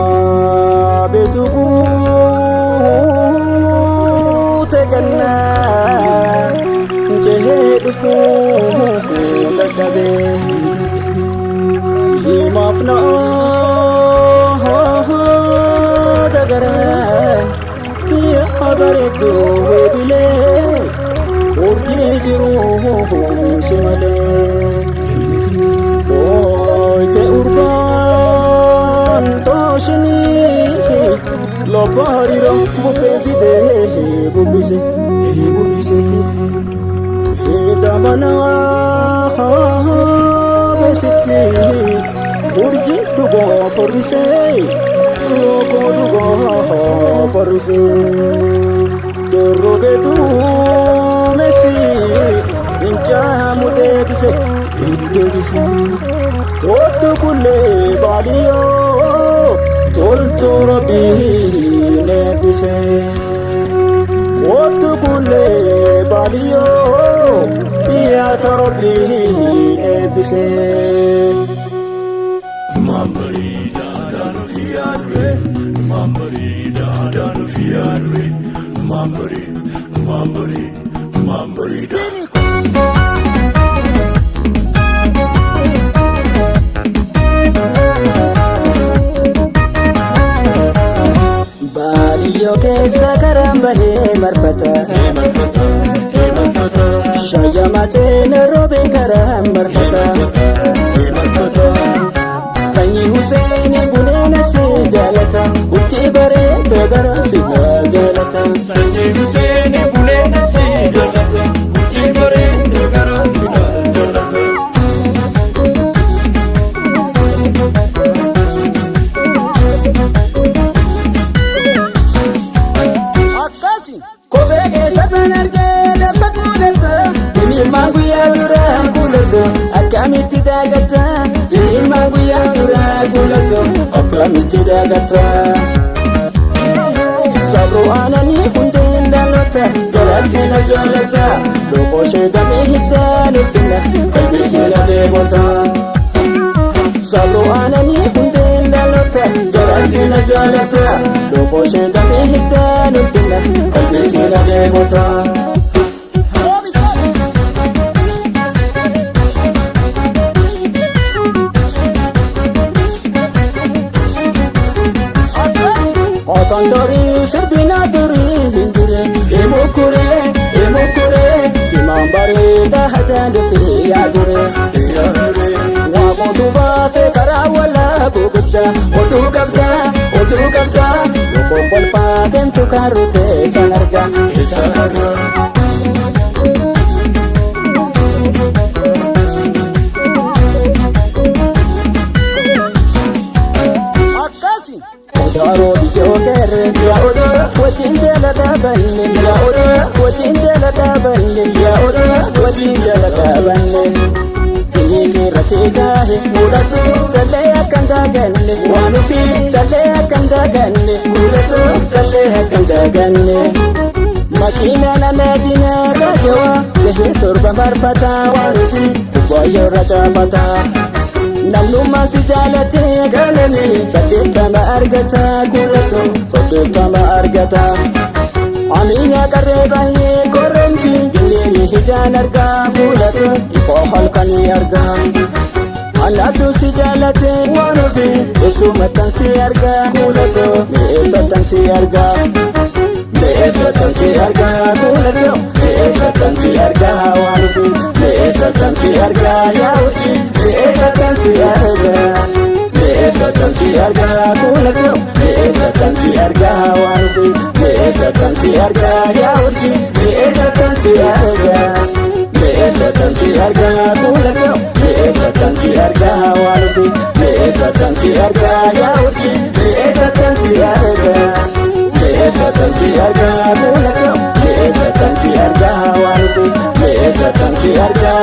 Waabetu guute gannaa jehee dhufuu dadhabee simaaf na'aa dagaraan yaa bareedduu weebilee urjii jiruu si malee. Ooyte urgaan tooshinii lobba hariiroo bubbeen fidee bubbise bubbise. Damanaa beesitti urjii dhugoo forrisee lookoo dhugoo forrisee. Torrobe duumessi injaamu deebise deebise. Kootu kullee baadiyoo toltu rabbiin eebbise. Kootu kullee baadiyoo dhiyaata rabbiin eebbise. Dhumaan bareedaa daanuu fi yaadure. Dhumaan bareedaa daanuu fi yaadure. Dhumaan baree, dhumaan baree, dhumaan bareedaa. Baadiyyoo keessa karaan bahee marfata. Marfata, marfata, Shayyama ceena roobeen karaan marfata. marfata. Sanyii Huseeni buneena si jaalata. Urjii bareeddoo gara si jaalata. Sanyii Huseeni buleena si jaalata. Urjii bareeddoo garaa si jaalata. Akkasi kophee keessatti argee labsa kuulata. Ilmaan guyyaa duraa kuulata. Akkamitti daagata? Ilmaan guyyaa duraa kuulata. Akkamitti daagata? Sabro aananii hundeen dhaloota garaasina jaalata. Loqoo ishee damee hiddaan ulfina qalbiisina deebota. Sabro aananii hundeen dhaloota garaasina jaalata. Loqoo ishee damee hiddaan ulfina qalbiisina deebota. Otoon torii sirbina durii hin jire Imukuree imukuree simaan bareeda haddaan dhufee yaa dure. Waa mootuu baasee karaa walaa guguddaa otuu qabdaa otuu qabdaa lokoon kolfaa deemtu kaarutee san argaa. Isaan argaa. Odaaroo biyyoo keerre yaa odaa wajjin jala dhaabanne yaa odaa wajjin jala dhaabanne yaa odaa wajjin jala dhaabanne. Inni keerra seekaahe mul'atu callee akkam daaganne waan ofii callee akkam daaganne mul'atu callee akkam daaganne. Makiina nama dinaa raajawaa gahee torba marfataa waan ofii kubbaayyaa irra caafataa. Namnummaan si jaalatee galanii 80 argata kuulato 80 argata. Amiina qarree baay'ee koromti ginneeni hijaan argaa kuulato ifoo halkanii argaa. Anatu si jaalatee waan ofii eessumattan si argaa kuulato mi'eessattan si argaa. Mi'eessattan si argaa kuulato mi'eessattan si argaa waan ofii mi'eessattan si argaa yaa ofii mi'eessattan si argaa. Mi'eessattan si argaa kuulato mi'eessattan si argaa waan ofii mi'eessattan si argaa yaa ofii mi'eessattan si argaa. Mi'eessattan si argaa kuulato mi'eessattan si argaa waan ofii mi'eessattan si argaa yaa ofii mi'eessattan si argaa. Mi'eessattan si argaa kuulato mi'eessattan si argaa waan ofii mi'eessattan si argaa.